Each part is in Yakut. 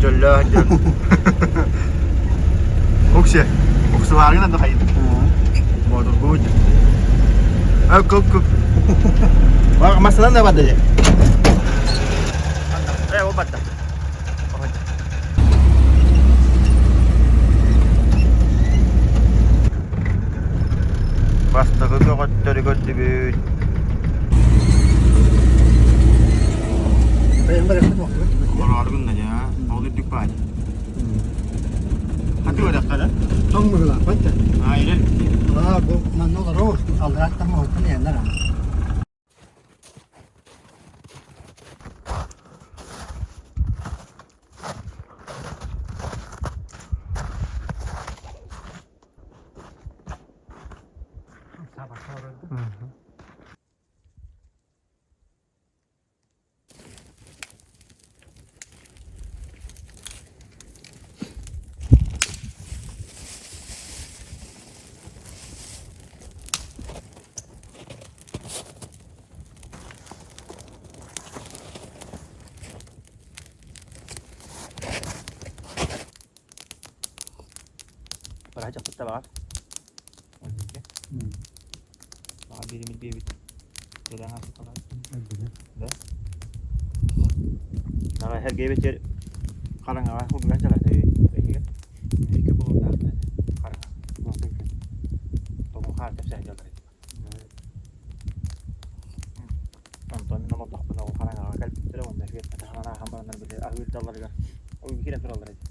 Дьоллоох дьон. Уксе. Уксуһааргын да хайын. Боотургуу. Көк көк. Масынан да барды. Э, ол барда. Бастакы көҕөттөрү көрдүбүт. Олороргун да дьэ, ол үрдүк баай. Хаты көрөххө да? Тоҥ быһыылаахпыт да. Аа, илер. Аа, бу манна олорор, алларааттан оһуттан иһэллэр аа. Быраһа дьахтар баҕар. Баҕар биэримит биэбит. Кэлэн аасыталар. Да? Наҕа эргээбитигэр хараҥаҕа хурган дьалата эһигэ. Икки булуннаахтар хараҥа. Тоҕу хаар тэпсээн дьалар Онтон мин олордохпуна ол хараҥаҕа кэлбиттэрэ уонна үөттэтэ ааһан бараннар били аһыыр далларыгар ол киирэн тураллар эбит.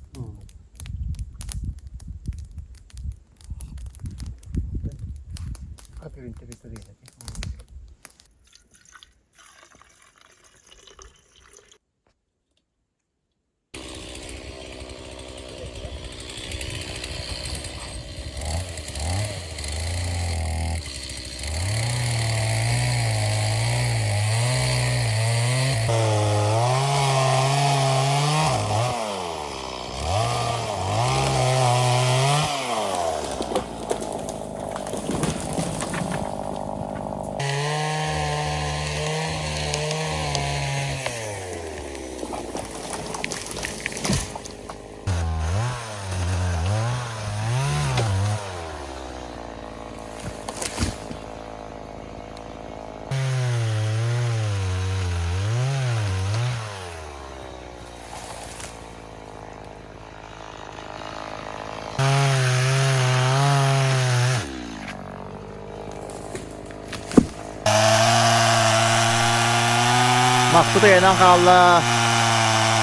Махсыт ыйанан хаалла.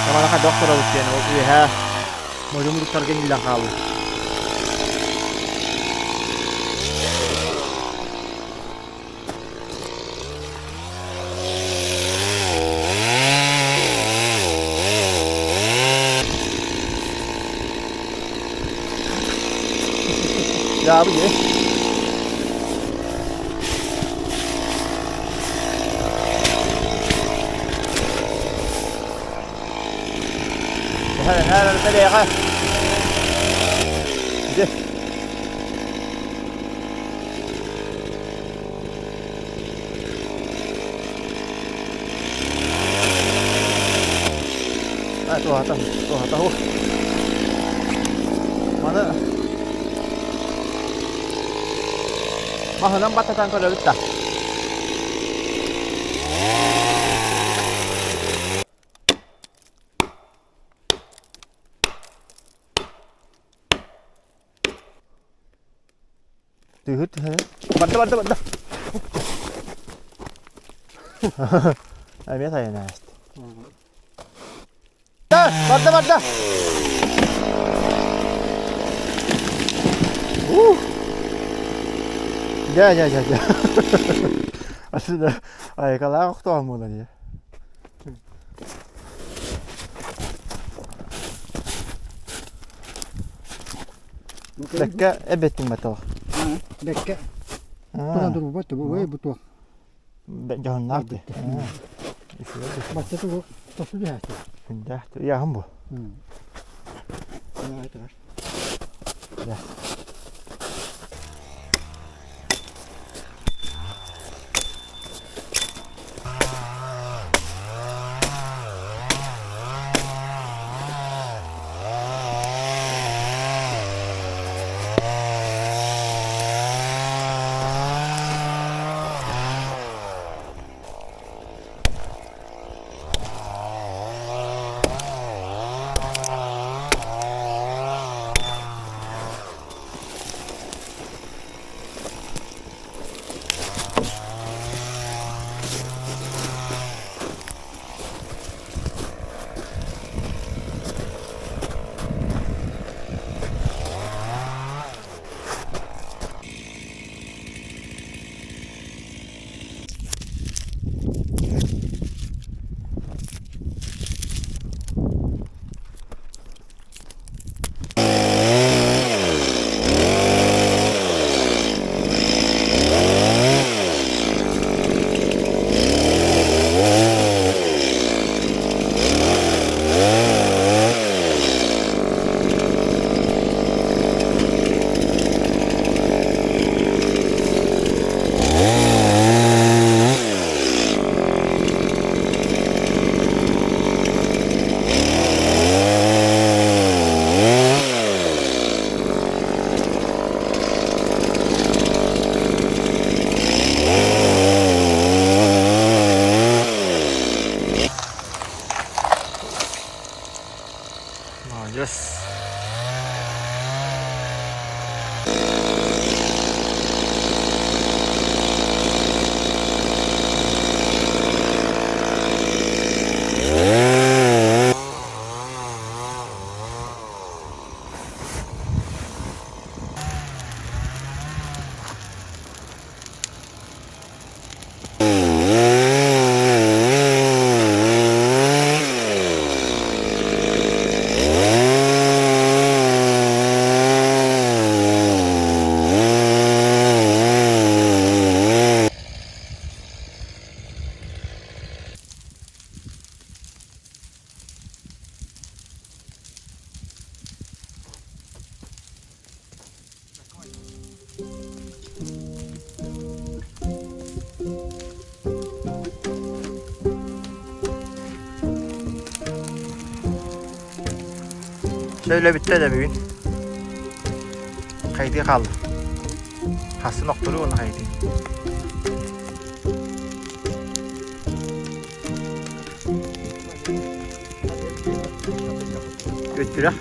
Тамара хайдах турабыт диэн ол үөһэ модьу мутуктарга иҥиллэн хаалла. Дьаабы дии. Һэ, Дьэ. Туһата, туһата ух. Маны маһынан баттатан көрөбүт да. Түһүр түһэр. Барда барда барда. Эмиэ тайан ааста. Барда барда. Дьэ дьэ дьэ дьэ. Асыда айкалаах охтоон буолар дии. Бэккэ эбэттиҥ батал. Бэккэ. Туран турбут бу ой бу туох. Дьоһуннаах дии. Бачча тугу тосу түһээччи. Күндээх ыйааһын бу. Чэ үлэ бүттэ да бүгүн. Хайдыы хаалла. Хасын охторуу уонна хайдыы. Өттүрэх.